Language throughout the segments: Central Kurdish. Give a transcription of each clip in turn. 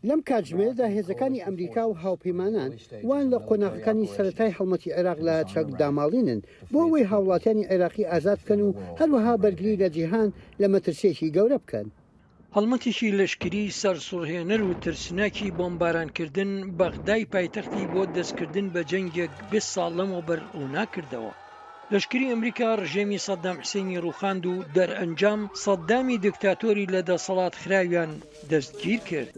لەم کاتژمێرەدا هێزەکانی ئەمریکا و هاوپەیمانان وان لە قۆناغەکانی سەرەتای هەڵمەتی عێراق لە چەک داماڵینن بۆ ئەوەی هاوڵاتیانی عێراقی ئازاد بکەن و هەروەها بەرگری لە جیهان لە مەترسییەکی گەورە بکەن. هەڵمەتێکی لەشکریی سەرسوڕهێنەر و ترسناکی بۆمبارانکردن بەغدای پایتەختی بۆ دەستکردن بە جەنگێک 20 ساڵ لەمەوبەر ڕووناکردەوە. لەشکری ئەمریکا ڕژێمی سەدام حسێنی ڕووخاند و دەرئەنجام سەدامی دکتاتۆری لە دەسەڵات خراویان دەستگیر کرد.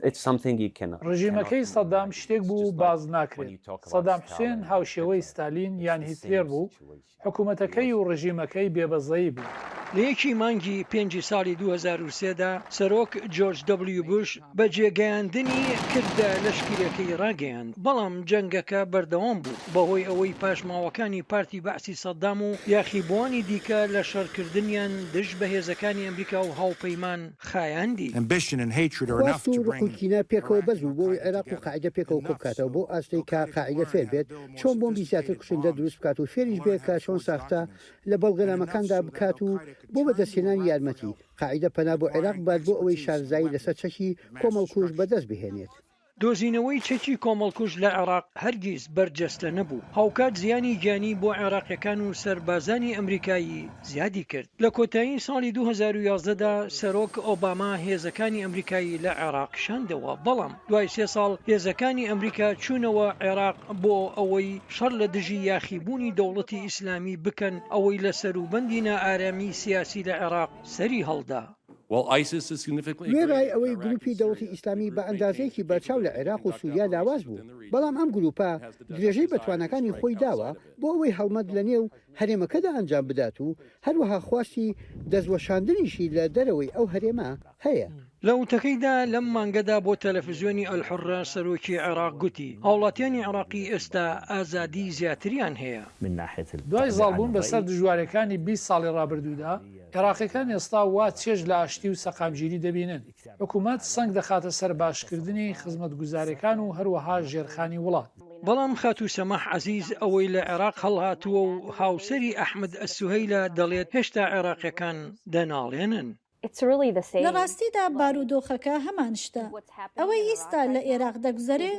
ڕژیمەکەی سەدام شتێک بوو باس ناکرێت، سەدام حوسێن هاوشێوەی ستالین یان هیتلێر بوو، حکومەتەکەی و ڕژیمەکەی بێبەزەیی بوو. لە یەکی مانگی پێنجی ساڵی 2003 دا سەرۆک جۆرج دەبلیو بوش بەجێگەیاندنی کردە لەشکرەکەی ڕاگەیاند، بەڵام جەنگەکە بەردەوام بوو بەهۆی ئەوەی پاشماوەکانی پارتی بەعسی سەدام و یاخیبووانی دیکە لە شەڕکردنیان دژ بە هێزەکانی ئەمریکا و هاوپەیمان خایاندی. خواست و ڕق و کینە پێکەوە بەس بوو بۆ ئەوەی عێراق و قاعیدە پێکەوە کۆبکاتەوە بەو ئاستەی کە قاعیدە فێر بێت چۆن بۆمبی زیاتر کوشندە دروست بکات و فێریش بێت کە چۆن ساختە لە بەڵگەنامەکاندا بکات و بۆ بەدەستهێنانی یارمەتی، قاعیدە پەنا بۆ عێراق ببات بۆ ئەوەی شارەزایی لەسەر چەکی کۆمەڵکوژ بەدەست بهێنێت. دۆزینەوەی چەکی کۆمەڵکوژ لە عێراق هەرگیز بەرجەستە نەبوو، هاوکات زیانی گیانی بۆ عێراقیەکان و سەربازانی ئەمریکایی زیادی کرد. لە کۆتایی ساڵی 2011 دا سەرۆک ئۆباما هێزەکانی ئەمریکای لە عێراق کشاندەوە، بەڵام دوای سێ ساڵ هێزەکانی ئەمریکا چوونەوە عێراق بۆ ئەوەی شەڕ لە دژی یاخیبوونی دەوڵەتی ئیسلامی بکەن، ئەوەی لە سەروبەندی نائارامی سیاسی لە عێراق سەری هەڵدا. وێڕای ئەوەی گروپی دەوڵەتی ئیسلامی بە ئەندازەیەکی بەرچاو لە عێراق و سوریا لاواز بوو، بەڵام ئەم گروپە درێژەی بە تواناکانی خۆی داوە بۆ ئەوەی هەڵمەت لە نێو هەرێمەکەدا ئەنجام بدات و هەروەها خواستی دەستوەشاندنیشی لە دەرەوەی ئەو هەرێمە هەیە. لە وتەکەیدا لەم مانگەدا بۆ تەلەفزیۆنی ئەلحوڕە سەرۆکی عێراق گوتی، هاوڵاتیانی عێراقی ئێستا ئازادیی زیاتریان هەیە. دوای زاڵبوون بەسەر دژوارییەکانی 20 ساڵی ڕابردوودا، عێراقییەکان ئێستا وا چێژ لە ئاشتی و سەقامگیری دەبینن. حکومەت سەنگ دەخاتە سەر باشکردنی خزمەتگوزارییەکان و هەروەها ژێرخانی وڵات. بەڵام خاتوو سەماح عەزیز ئەوەی لە عێراق هەڵهاتووە و هاوسەری ئەحمەد ئەلسوهەیلە دەڵێت هێشتا عێراقییەکان دەناڵێنن. لە ڕاستیدا بارودۆخەکە هەمان شتە. ئەوەی ئیستا لە ئێراق دەگوزەرێ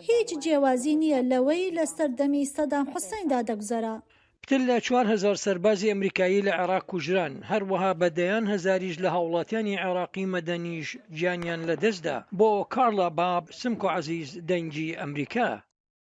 هیچ جیاوازی نییە لەوەی لە سەردەمی سەدام حوسەیندا دەگوزەرا. پتر لە 4000 سەربازی ئەمریکایی لە عێراق کوژران، هەروەها بە دەیان هەزاریش لە هاوڵاتیانی عێراقی مەدەنیش گیانیان لەدەستدا. بۆ کارلا باب، سمکۆ عەزیز، دەنگی ئەمریکا.